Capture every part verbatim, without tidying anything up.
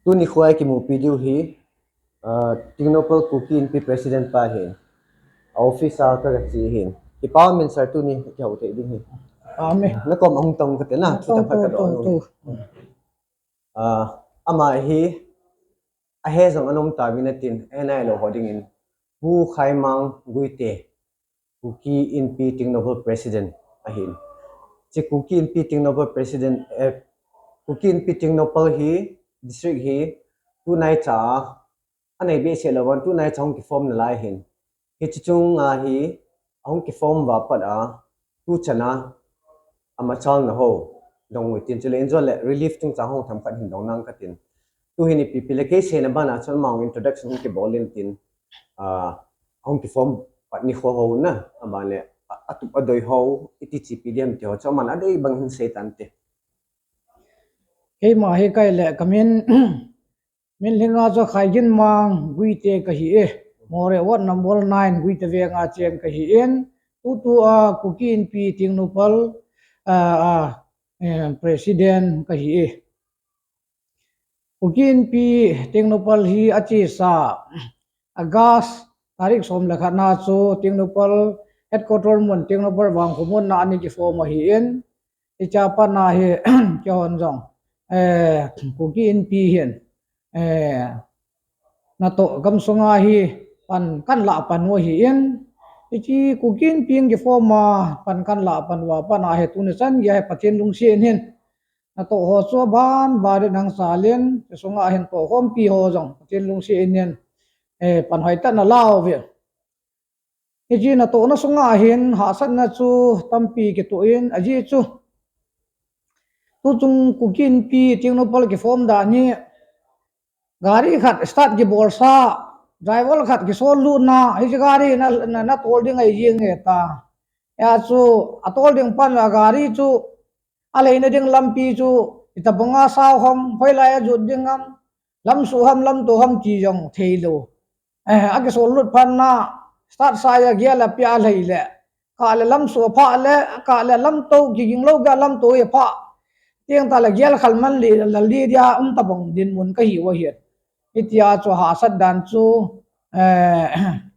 Tuni khua i kimupi diu hi, ah, Tengnoupal Kuki Inpi President pa hin, a office a ka, ka che hin. Kipa um in sir, tuni kihou thei ding hi. Amen. Na kom ahung tong kate na, thu tam khat ka doh nung. Ah, ama hi, ahe jong anom tauvin atin, ahe nailou ho dingin, Pu Khaimang Guite, Kuki Inpi Tengnoupal President ahin. Hiche Kuki Inpi Tengnoupal President, eh, Kuki Inpi Tengnoupal hi, district hi, tunaicha a, anei behseh lou vang, tunaicha hung kiform nalai hin. Hiche chunga hi, ahung kiform uva pat a, tuchan a, amachalna ho dong u hitin, chule injo le relief chungchang ho themkhat hin dong nang katin. Tuhin ipi ipi le kei seina bana chun amang introduction hung kibol in tin, ah, hung kiform pat nikho ho na, aban le, a, atup adoi ho, iti chepi ding ham ti ho chu aman adei bang hin sei tante. Keima hi kei le kamin, min lhinga chu Khaiginmang Guite kahi e. Moreh ward number nine Guite venga cheng kahin, tutua Kuki Inpi Tengnoupal, ah, ah, eh, President kahi e. Kuki Inpi Tengnoupal hi achesa August tarik som le khat na chu Tengnoupal headquarter mun, Tengnoupal vangkho mun na ana kiform ahin, hichea pat na hi keihon jong, eh, Kuki Inpi hin, eh, natoh gamsunga hi pan kahin lah pan u ahin, hiche Kuki Inpi kiform a pan kahin lah pan uva pat na hi tuni chan geiya hi Pathen lungset in hin, natoh ho chu aban ban in hung sal in, hiche sunga hin tohkhompi ho jong Pathen lungset in hin, eh, pan hoitah in ala uve. Hiche natohna sunga hin hahsatna chu tampi kitoh in, ajeh chu tuchung Kuki Inpi Tengnoupal kiform dan hi, gari khat start kibolsa, driver khat kisol lutna, hiche gari na, na, natol ding ahi jeng e ta. Hia chu atol ding pan a gari chu aleina ding lampi chu itobanga sao ham, hoilai a jot ding ham, lamsuh ham, lamto ham ti jong theilou. Eh, akisol lut phat na, start sa a gear apia lhai le, kah le lamsuh aphah le, kah le lamto, kiging lou geiya lamto hi aphah. Tiang tah le gear khalman le, lal le dia um tobang dinmun kahiu ahi. Hitia chu hahsat dan chu, eh,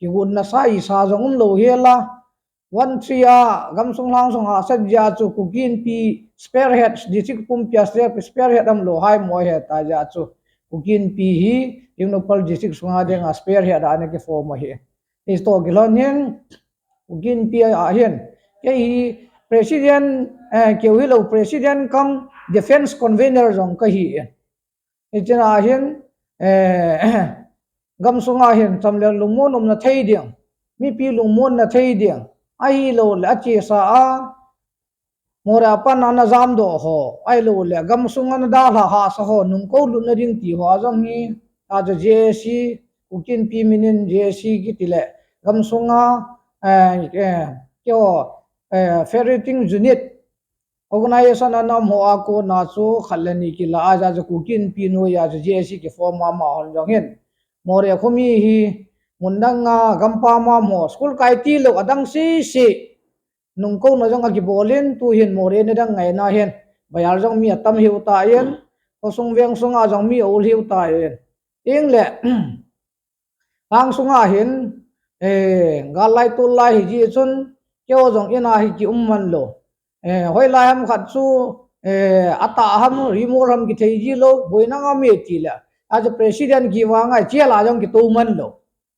kigotna sa isa jong umlou hel a, one three a gamsung lhang sung hahsat jeh a chu Kuki Inpi spearhead, district pumpia spearhead umlou hai mo ahi ta jeh a chu Kuki Inpi hi Tengnoupal district sunga dinga spearhead a ana kiform ahi. Hiche toh kilhon hin Kuki Inpi a hin kei hi president, eh, keu hilou, president cum defense convener jong kahi e. Hichea hin, eh, gamsunga hin chamleng lungmon umna thei ding, mipi lungmonna thei ding, ahilou le achesa a, Moreh a pat na ana jamdoh ho, ahilou le gamsunga ana dalha hahsa ho, nungkou lutna ding ti ho a jong hi, achu J A C, Kuki Inpi min in J A C kiti le, gamsunga, eh, eh, keiho, eh, federating unit, organization ana um ho a kona chu khat le ni kila a, ajeh chu Kuki Inpi noiya chu J A C kiform a, amahon jong hin Moreh khomi hi mun danga gampam a um ho, school kai tilou adang sese nungkouna jong akibol in, tuhin Moreh nidang ngaina hin bazar jong mi atam hiu tan, khosung veng sunga jong mi aul hiu tan, tin le Lhang sunga hin, eh, gal lai tol lai hi jeh chun, keiho jong in a hi kium man lou. Eh, hoilai ham khat chu, eh, atah ham, rimol ham kithei ji lou, boina ngam e ti le. Achu president kivang a, jail a jong kitou man lou.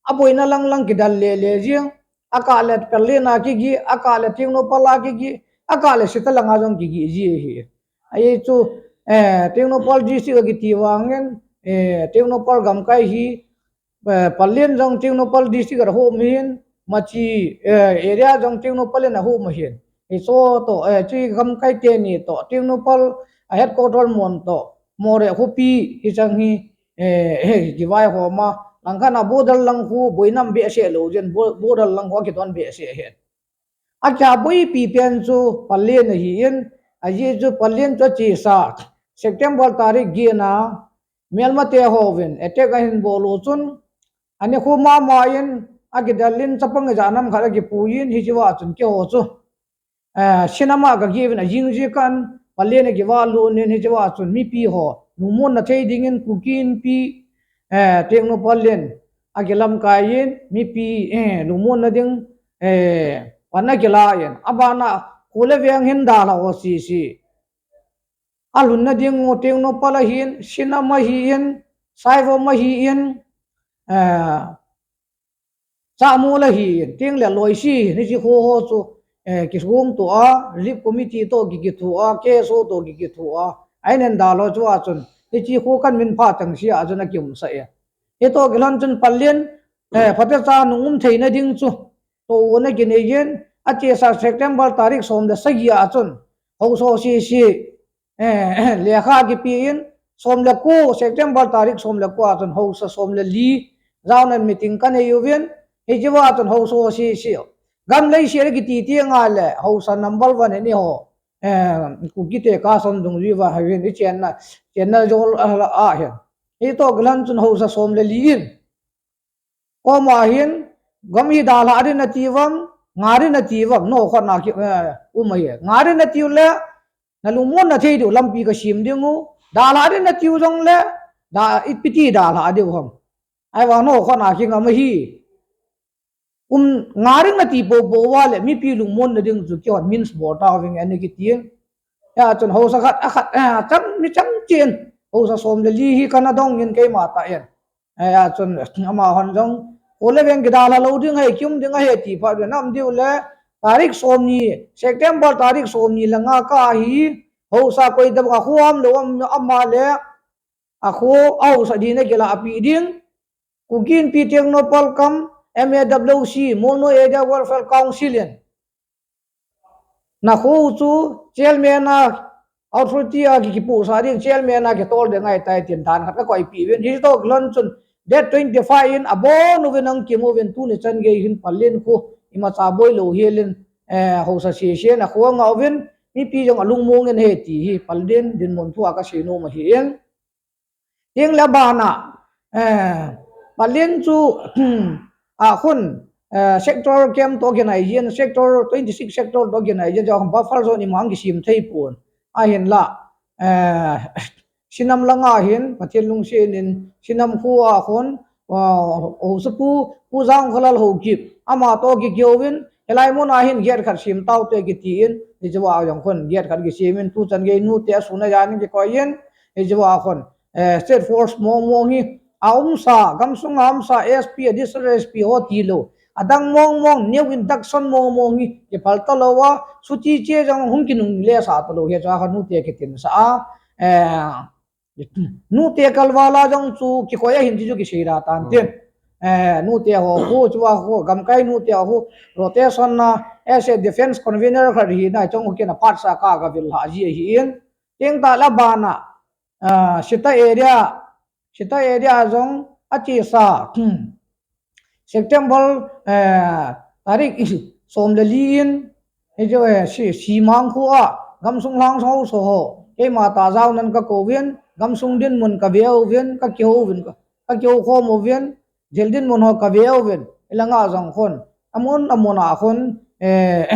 Aboina lang lang kidal le le jing, akah le Pallel a kigih, akah le Tengnoupal a kigih, akah le Sitalang a jong kigih ji ahi. Ahi chu, eh, Tengnoupal district akiti vangin, eh, Tengnoupal gamkai hi, eh, Pallel jong Tengnoupal district a hom ahin, Machi, eh, area jong Tengnoupal in ahom ahin. Hiche toh, eh, hiche gamkai teni toh, Tengnoupal a headquarter mun toh, Moreh khopi hi chang hi, eh, eh, kivaihom a, langkhat a border lang khu boina um behseh lou jeh in, bo-, border lang khu akidon behseh ahin. Akiboipi pen chu Pallel ahin, ajeh chu Pallel chu achesa, September tarik get na, melmate hovin attack ahin bol u chun, anikho mama in akidel in chapang ijat nam khat akipuiyin, hichea chun keiho chu, eh, sinama kageh uvin ajing jeh in, Pallel a kivah lut in, hichea chun mipi ho lungmonna thei dingin Kuki Inpi, eh, Tengnoupal in akilamkai in, mipi, eh, lungmonna ding, eh, pan akilan, abana kho le veng hin dalha ho sese. Alhunna ding u Tengnoupal ahin, Sinam ahin, Saivom ahin, eh, Chahmol ahin, Tengle Loisi, hiche kho ho chu, eh, kisung to a, Relief Committee to kikitho a, K S O to kikitho a, ahin dalha chu achun, hiche kho kan min pha teng sia achun akiumsah e. Hitoh kilhon chun Pallel, eh, phatecha nung um theina ding chu, to u ana kinei in, achesa September tarik som le sagi a chun, haosa ho sese, eh, lekha kipe in, som le ko, September tarik som le ko a chun haosa som le li, jaonan meeting kanei uvin, hiche a chun haosa ho sese. Gam leiset a kiti ti nga le, haosa number one hi eiho, eh, Kuki te kasan dungjui uva hiuvin, ichenna, chenna jol a, a hin. Hitoh kilhon chun haosa som le li in. Koma hin, gam hi dalha ding nati uvam, nga ding nati uvam, nokhat na ki, eh, um ahi. Nga ding nati u le, nalungmonna thei diu lampi kasem ding u, dalha ding nati u jong le, da, ipi ti dalha diu ham. Ahivang nokhat na kingam ahi. Um, nga ding nati popo uva le, mipi lungmonna ding chu kihon means bol tauving ani kitin. Hia chun haosa khat, akhat, eh, cham, mi cham chen. Haosa som le li hi kana dong in keima tah in. Eh, hia chun, amahon jong, kho le veng kidalha lou ding ahi, kium ding ahi ti phat uvin, nam diu le, tarik som ni, September tarik som ni le nga kah hi, haosa koi dam a kho um lou um, ama le, akho, ahaosa ding a kilahpeh ding, Kuki Inpi Tengnoupal cum M A W C, Molnoi Area Welfare Council in. Nakho chu chairman a authority a ki, kipohsah ding, chairman a kitol ding ahitai tin dan khat kakoipeh uvin. Hitoh kilhon chun date twenty-five in abon uvin ahung kimu uvin tuni chan gei hin Pallel kho imacha boi lou hel in, eh, haosa sese in akho anga uvin mipi jong alungmong in ahi ti hi Pallel dinmun thu a kasei nom ahin. Tin le abana, eh, Pallel chu, akhun, eh, sector kem toh kinai jin, sector twenty-six sector toh kinai jin, jong buffer zone ima hung kisem thei pon. Ahinla, eh, Sinam langa hin, Pathen lungset in, Sinam kho a khun, ah, Haosapu, Pu Jangkholal Haokip, ama toh kikihou vin, hilai mun a hin gate khat sem taute kitin, hiche a jong khun gate khat kisem in, tuchan gei nute asun a jan kikoi in, hiche a khun, eh, state force mong mong hi, aumsa, gamsung a umsa, S P, district S P ho tilou, adang mong mong, new induction mong mong hi, kiphal talou a, chuti che jong hung kinungle sah talou, hiche a khun nute kitinsah a, eh, nute kalval a jong chu kikoi ahin ti chu kisei da tan tin. Eh, nute ho khu, chu a khu, gamkai nute ho khu, rotation na, as a defense convener khat hina, chong khu kina phat sa ka, kavil lha ji ahin. Tin tah le abana, ah, Sita area, Sita area jong achesa, September, eh, tarik som le li in, hiche, eh, si, Simang kho a, gamsung lhang ho so ho, keima tah jaonan kakou vin, gamsung dinmun kave uvin, kakihou uvin, ka, kakihou khom uvin, thil dinmun ho kave uvin, hilanga jong khun, amun, amun a khun, eh,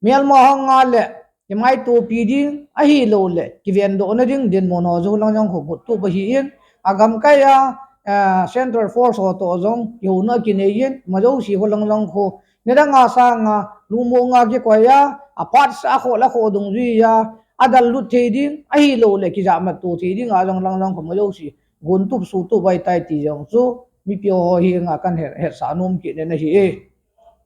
Myanmar ho nga le, kimaitopi ding, ahilou le, kivendoh na ding, dinmun ho jong lang jong khu got tup ahin, agamkai a, eh, Central Force ho toh jong, kihouna kinei in, ima jouse khu lang jong khu, nidang a sang a, lungmong a kikoi a, aphat sa a kho le kho dungjui a, adallut thei ding, ahilou le, kijahmat to thei ding a jong lang jong khu ima jouse, gon tup su tup ahitai ti jong chu, mipi ho hi nga kan he, hetsah nom kit nin ahi e.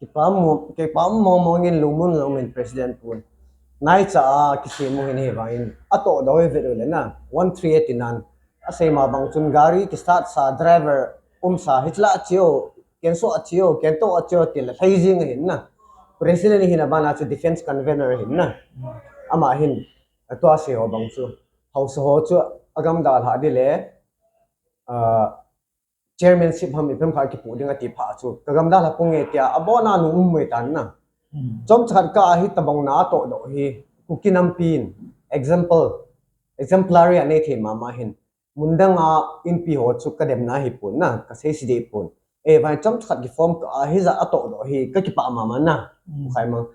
Kipah mo, kipah mong mong in lungmong lungmong in President pun. Naicha a kisem u hin hivangin, atoh doh hi vet u le na, one three eight in an. Asei ma bang chun gari kistart sa driver umsa, hiche lah a cheu, kenso a cheu, kento a cheu, ti le lhai jing ahin na. President hin abana chu defense convener ahin na. Ama hin, atua sei ho bang chu. Haosa ho chu agam dalha ding le, ah, chairmanship ham iphem kha kipu ding ati pha chu. Kagam dalha ponge tia, abona nung um mai tan na. Hmm. Chomcha khat ka ahi tabang na atoh doh hi. Kuki nampi in, example, exemplary anei thei mama hin. Mundang a inpi ho chu kademna hipon na, kasei si deh pon. Eh, vai chomcha khat kiform ka ahi ja atoh doh hi, kakipah mama na. Hmm. Khai mang,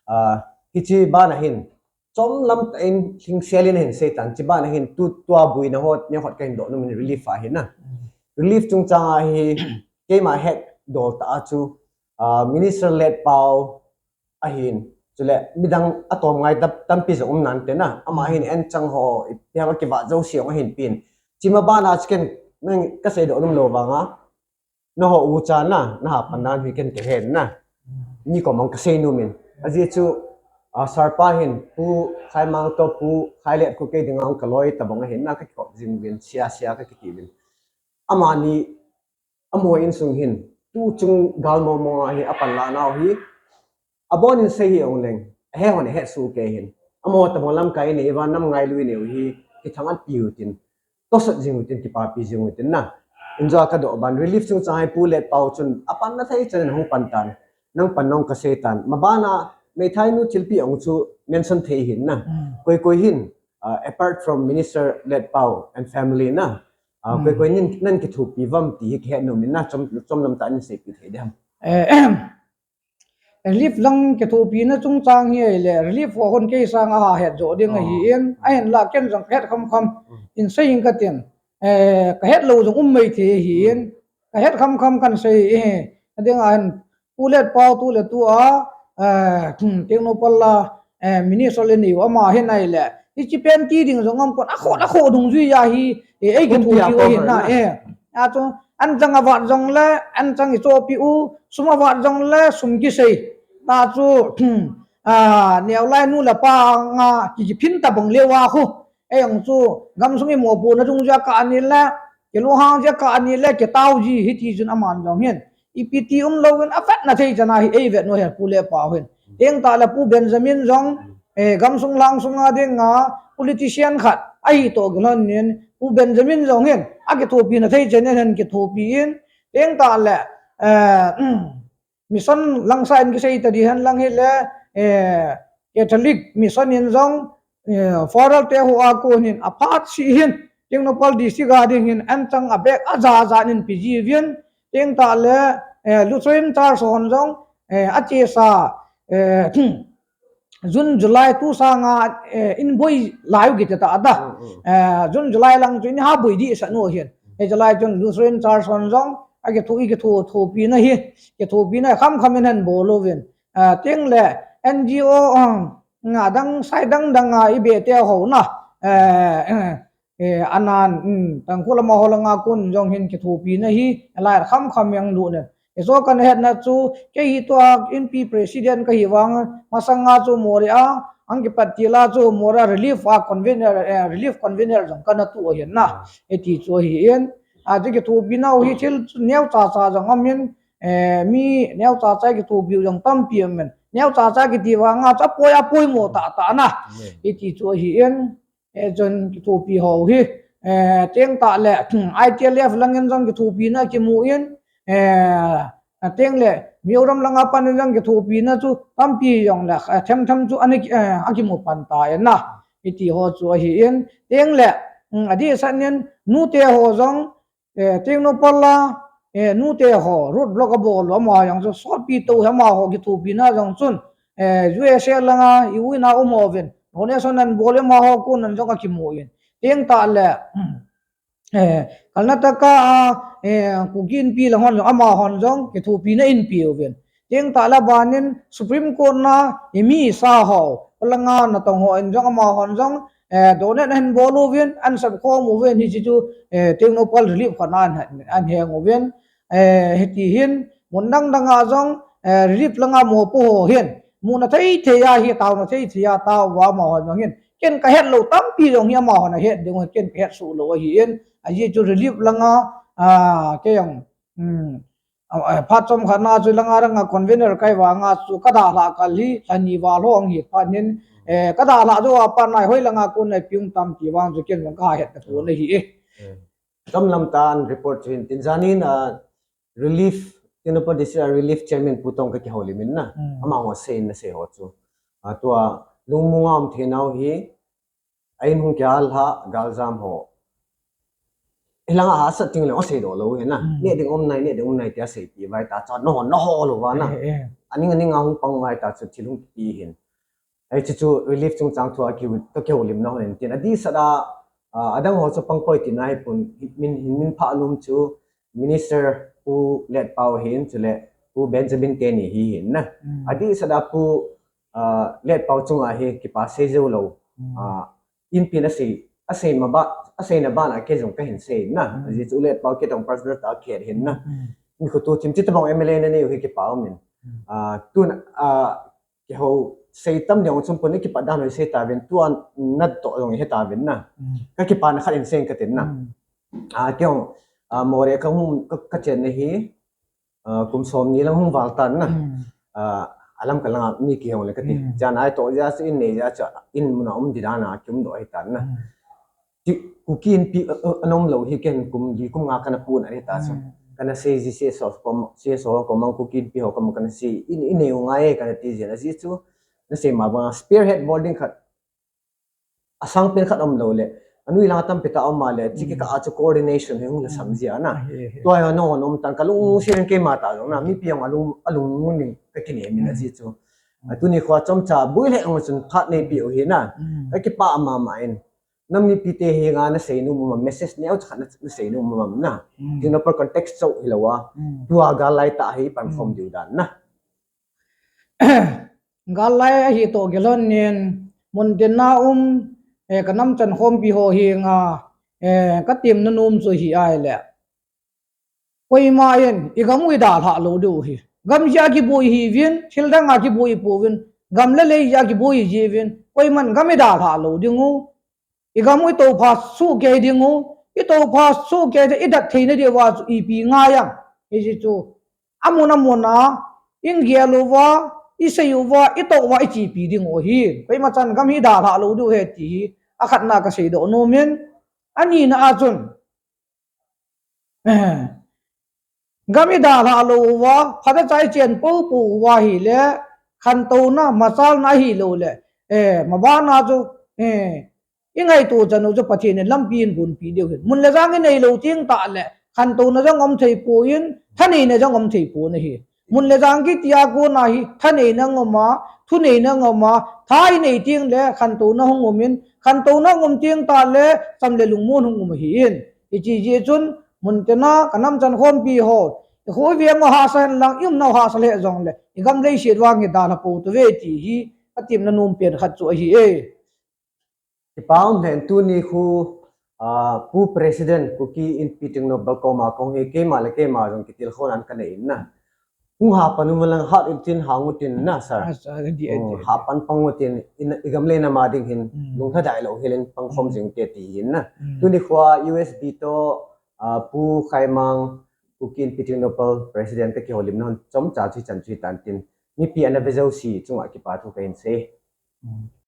ah, hiche bana hin, chomlam tah in hlingsel in ahin seitan, chubana hin tu tua buina ho neocha kahin doh nom in relief a hin na. Relief chungchang a hi keima hetdol tah a chu, ah, Minister Letpao ahin, chule midang atom ngai tam, tampi jong um nante na, ama hin anchang ho, ipi ham akivat jouse jong ahin pen. Chuma bana chu ken, nang kasei doh nom lou vanga, nangho ucha na, naha pan dan hi ken kahen na. Mi koma kasei nom in. Ajeh chu, ah, sir pa hin, Pu Khaimang toh, Pu Khailet khu kei dinga kaloi tabang ahin na, kakikop jing uvin, sia, sia kakiti uvin. Amani, amaho insung hin, tuchung galmo mo a hi apanla nau hi, abonin sei hi ong leng, ahe hon ahe soh kei hin. Amaho tabang lamkai inei uva, nam ngailu inei u hi, kithang-at pi utin, tosot jing utin, kipapi jing utin na. Injo a kadoh ban, relief chungchang a hi Pu Letpao chun, apanna thei chan in hung pan tan, nang pan nong kasei tan. Mabana, meithainu thilpi ong chu mention thei hin na. Koi koi hin, ah, apart from Minister Letpao and family na, ah, koi koi nin, nan kithopi uvam ti hi kahet nom in na, chom, chomlam tah in seipi thei dem. Eh, relief lang kithopina chungchang hi ahile, relief ho hon kei sanga ahet jo ding ahin, ahinla ken jong kahet khamkham in sei ing katin, eh, kahet lou jong um mai thei ahin, kahet khamkham kan sei e, ading ahin, Pu Letpao tuletua, eh, Tengnoupal a, eh, Minister le neiu ama hin ahile, hiche pen ti ding jong um pon, akhoh, akhoh dungjui a hi, eh, eikithopi u ahin na, eh. Achu, anchang avat jongle, anchang ichohpi u, sum avat jongle, sum kisei. Tachu, ah, neolainu le pa nga ki, kiphin tabang leuva khu. Ei jong chu, gamsung imopohna dungjuia kah anile, kilunghang jia kah anile, kitao ji hiti chun aman jong hin. Ipi ti umlouvin, avetna thei chan a hi, eivet u ahin, Pu Letpao hin. Tengtah le Pu Benjamin jong, eh, gamsung langsunga dinga politician khat ahi toh kilhonin, Pu Benjamin jong hin, akithopina thei chan in hin kithopi in, tengtah le, eh, mission langsa in kisei ta ding hen lang hile, eh, Catholic Mission in jong, eh, Father te ho a kon hin aphat seh hin, Tengnoupal District a ding hin anchang abag aja ja in pe jiuvin, tengtah le, eh, Lutheran Church hon jong, eh, achesa, eh, June, July tu sanga, eh, in boi lai u kiti ta da. Eh, June, July lang chu in ha boi ding sah u ahin. Eh, July chun Lutheran Church hon jong, akitho, ikitho, thopina hi, kithopina khamkham in ahin bol uvin. Eh, tengle N G O, um, adang side dang dang a ibe te ho na. Eh, eh, eh, anan, um, Tangkhul amaho langa kon jong hin kithopina hi, alai khamkham jong lut in. Hichu kana hetna chu, kei hi tua Inpi President kahi vang, masanga chu Moreh a, ahung kipat til a chu Moreh a relief a convener, eh, relief convener jong kana tu ahin na. Hiti chu ahin, achu kithopina u hi thil chu neocha cha jong um in, eh, mi neocha cha kithopi u jong tampi um in. Neocha cha kiti vanga chu apoi, apoimo tah tah na. Hiti chu ahin, eh, chun kithopi ho hi, eh, tengtah le, I T L F langin jong kithopina kimu in, eh, tengle, Mizoram langa panin jong kithopina chu tampi jongle, eh, themthem chu ana ki, eh, akimu pan ta in na. Hiti ho chu ahin, tengle, um, adeh sah in, nute ho jong, eh, Tengnoupal a, eh, nute ho, road block abol u, amaho jong chu sotpi tou hi amaho kithopina jong chun, eh, U S A langa, i u ina um uvin, donation ahin bol u amaho kon in jong akimu in. Tengtah le, eh, Karnataka a, eh, Kuki Inpi lang hon jong, amahon jong kithopina ahin pe uvin. Tengtah le abanin Supreme Court na, i mi sa ho, langa natong hon jong, amahon jong, eh, donate ahin bol uvin, ahin sap khom uvin, hiche chu, eh, Tengnoupal relief khat na ahin, ahin heng uvin, eh, hiti hin, mun dang dang a jong, eh, relief langa mopo ho hin, muna thei thei a hi, taona thei thei a tao uva amaho jong hin, ken kahet lou tampi jong hi amahon ahet ding u, ken kahet soh lou ahin, ajeh chu relief langa, ah, kei jong, um, Ah, eh, phat chomkhat na chu langa ranga convener kahi vanga chu kadalhah kal hi, lha ni val ho ahung hi phat in, eh, kadalhah jou a pat na hi hoilanga kon a ipi um tam ti vang chu ken jong kahet tapon ahi e. Eh. Chomlam tah in report chu hin tin, janin, ah, relief, Tengnoupal District a relief chairman Pu Tongkha kihoulim in na. Hmm. Amaho seiyin nasei ho chu. Ah, tua lungmong a um thei nau hi, a in hung kihal lha, galjam ho. Hilanga hahsat ting le, asei doh lou hi na. Hmm. Neh ding um nai, neh ding um nai tia seipi uva ahita chu, nahol, nahol lou uva na. Eh, eh. Aning, aning a hung pang uva ahita chu, thil hung kipe hin. Hiche chu relief chungchang thua ki, ka kihoulimna hon in tin. Adih sat a, ah, adang ho chu pangpoi tina hi pon, min, min pha lum chu Minister Pu Letpao hin, chule Pu Benjamin teni hi hin na. Adih sat a Pu, ah, Letpao chunga hi kipa sei jou lou. Ah, inpi na sei, asei ma ba, aseina bana kei jong kahin sei na. Ajeh chu Letpao kei tong personal tah a khet hin na. Nikho tu chim chi tabang M L A na neiu hi kipa um in. Ah, tun, ah, kihou sei tam ding chung pon i kipat dan hoi sei tauvin, tua natoh jong i he tauvin na. Ka kipana khat in sei ka tin na. Ah, kei jong, ah, Moreh ka hung, ka, ka chenna hi, ah, kum somni lang hung val tan na. Ah, alam ka langa mi kihong le ka ti. Jan ai toh jeh chu in nei jeh chu in muna um di dan a kium doh hi tan na. Ti, Kuki Inpi, a, a, anom lou hi ken kum li kum nga kana pun ahi ta chu. Kana sei ji C S O kom, C S O kom ang Kuki Inpi ho kom kana sei, in, in nei u ngai kana ti jin ajeh chu. Na sei ma bang spearhead bol ding khat, asang pen khat um lou le. Anui lang tampi ta um ma le, chi kikah a chu coordination hi hung la sam ji a na. Tua hi no nom tan ka lung sian keima ta jong na, mipi jong alung, alung mun ding ka kinem in ajeh chu. A tuni khoa chomcha boi le ong chun phat neipi u hi na. Ka kipa mama in. Nam mipi te henga na sei nom um am, message neo cha khat na, na sei nom um am na. Tingna per context chauh hilou a. Tua gal lai tah hi pan khom diu dan na. Gal lai ahi toh gel hon in, mun tin na um, eh, ka nam chan khompi ho henga, eh, ka temna nom chu hi ai le. Koima in, i gam u i dalha lou diu hi. Gam jeh a kiboi hi vin, thil dang a kiboi i pou vin, gam le lei jeh a kiboi i ji vin, koiman gam i dalha lou ding u. I gam u i toupha soh kei ding u, i toupha soh kei te i dat theina diu va chu ipi ngai am. Hiche chu, amun amun a, in gel uva, i sei uva, i toh uva, i chepi ding u hi. Koima chan gam hi dalha lou diu hi ti hi, akhatna ka seidoh nom in, anina a chun. Eh, gam i dalha lou uva, phat a chai chen pou pou uva hi le, khantouna, machalna hi lou le, eh, mabana chu, eh, i ngaito chan u chu Pathen in lampi in gonpi diu hin. Mun le jang i nei lou ting tah le, khantouna jong um thei pon, thaneina jong um thei pon ahi. Mun le jang kiti a kona hi, thaneina um a, thuneina um a, tha i nei ting le, khantouna hung um in, khantouna um ting tah le, cham le lungmon hung um ahi in. Hiche jeh chun, mun tin a, ka nam chan khompi ho, i kho i veng u hahsa hen lang, i umna u hahsa lheh jong le, i gam leiset vang hi dalha pou tauve ti hi, ka temna nom pen khat chu ahi e. Kipa um lheh in tuni khu, ah, Pu President, Kuki Inpi Tengnoupal koma kong hi keima le keima jong kitilkhou nan ka nei in na. Hung hapan u lang hat in tin hang u tin na, sir. Ah, sir, di, di, di. Hapan pang u tin, in, i gam le nam a ding hin, lung lhadai lou hel in pang khom jing te ti hin na. Tuni khoa U S B toh, ah, Pu Khaimang, Kuki Inpi Tengnoupal President ka kihoulimna hon chomcha chu hichan chu hitan tin. Mipi ana ve jouse chunga kipa thu kahin sei.